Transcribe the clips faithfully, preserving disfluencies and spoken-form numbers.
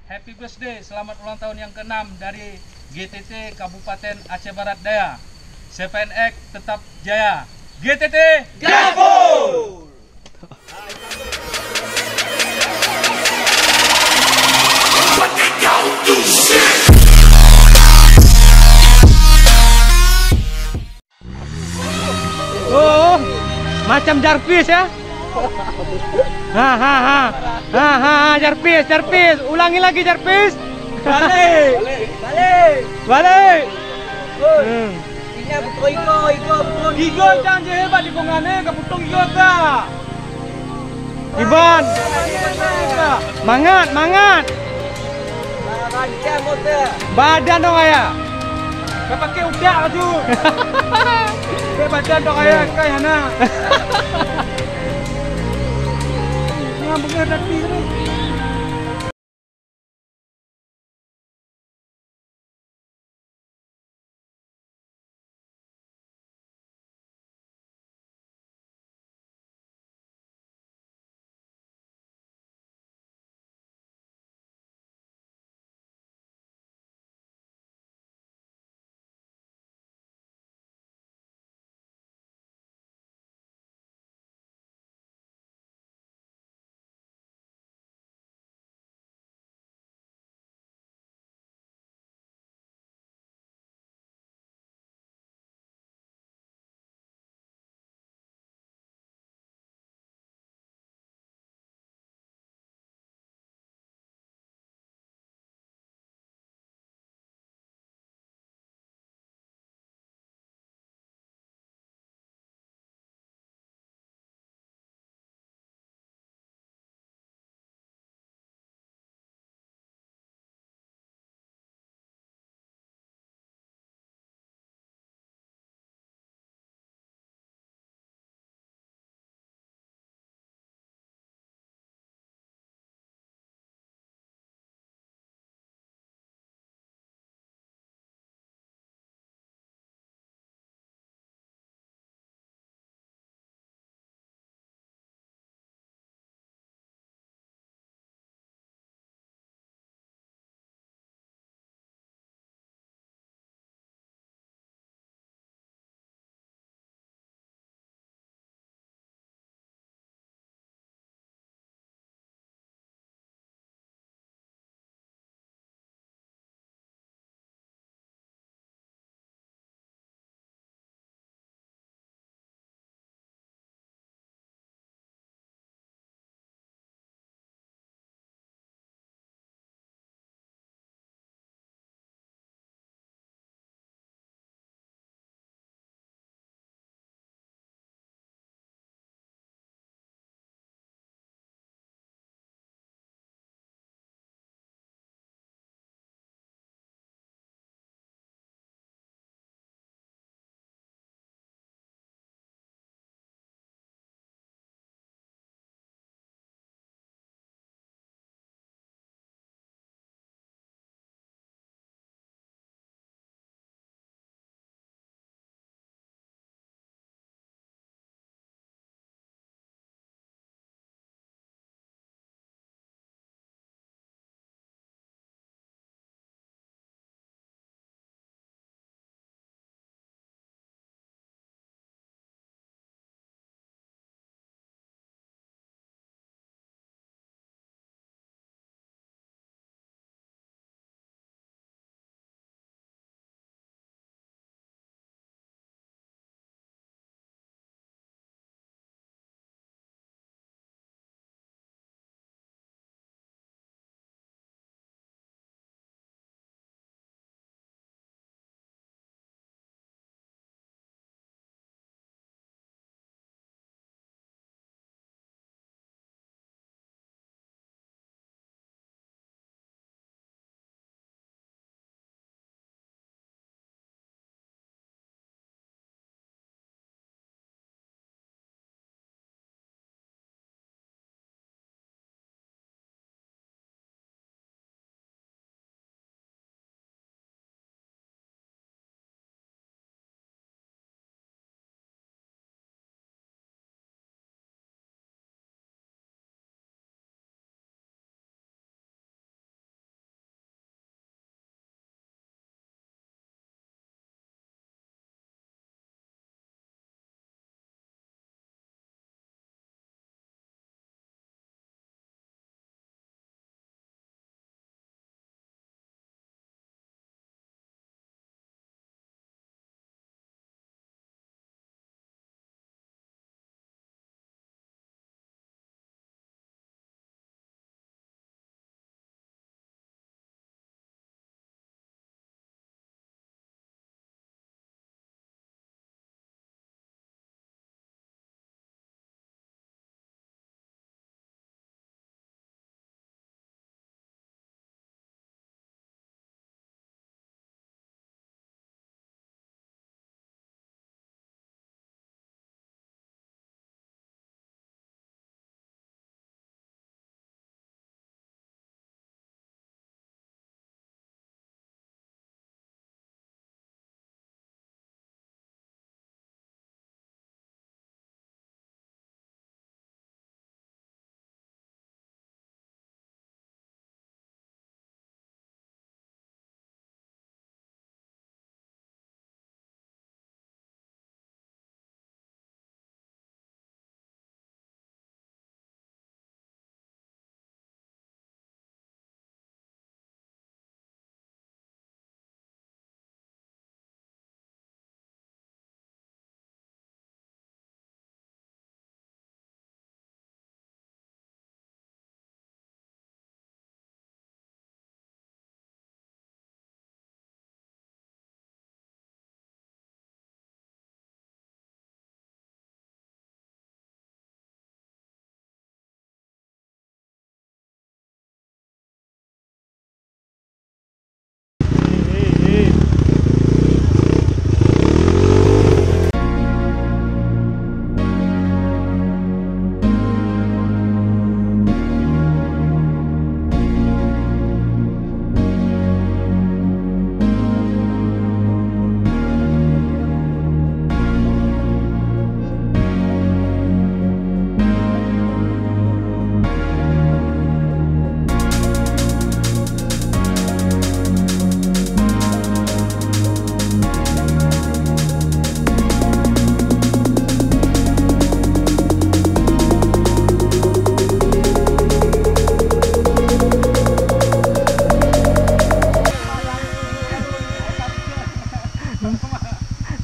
Happy birthday, selamat ulang tahun yang keenam dari G T T Kabupaten Aceh Barat Daya. Seven X tetap jaya. G T T Gabung! Oh, macam Jarvis ya. Ha ha ha. Ha ha ha, Jarvis, Jarvis. Ulangi lagi, Jarvis. Balik. Balik. Balik. Oi. Hmm. Ingat beutôi igo, igo beutôi. Igo cang je hebat di kongan eh, ka putong igo ka. Iban. Mangat, mangat. Badan dong ayah. Ka pakai utak laju. Pakai badan dong ayah, kai hana. Ngan beungéh tadi tu.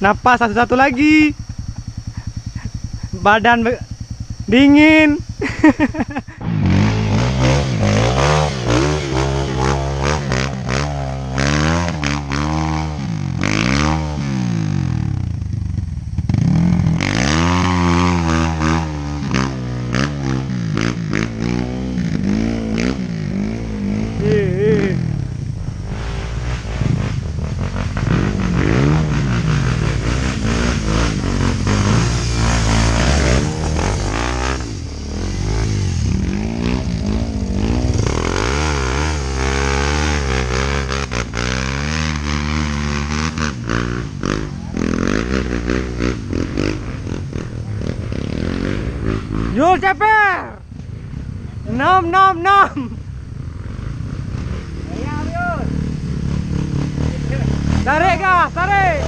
Napas satu-satu lagi. Badan be-, dingin. Eh, eh. Yul ceper! Nom, nom, nom! Tarik gas, tarik!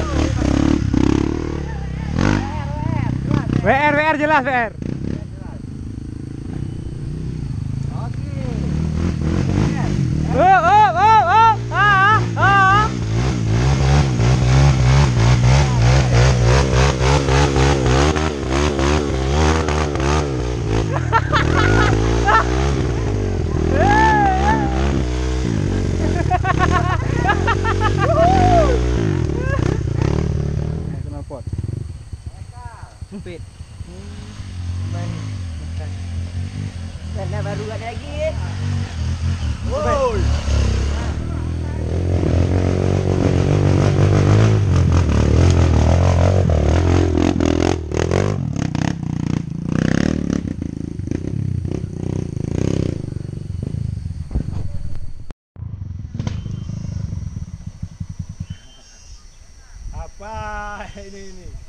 W R, W R jelas, W R. Up, up, up, up. Ah, ah, ah. Knalpot. Sempit. Mana baru ada lagi. Woi. Apa ini, ini?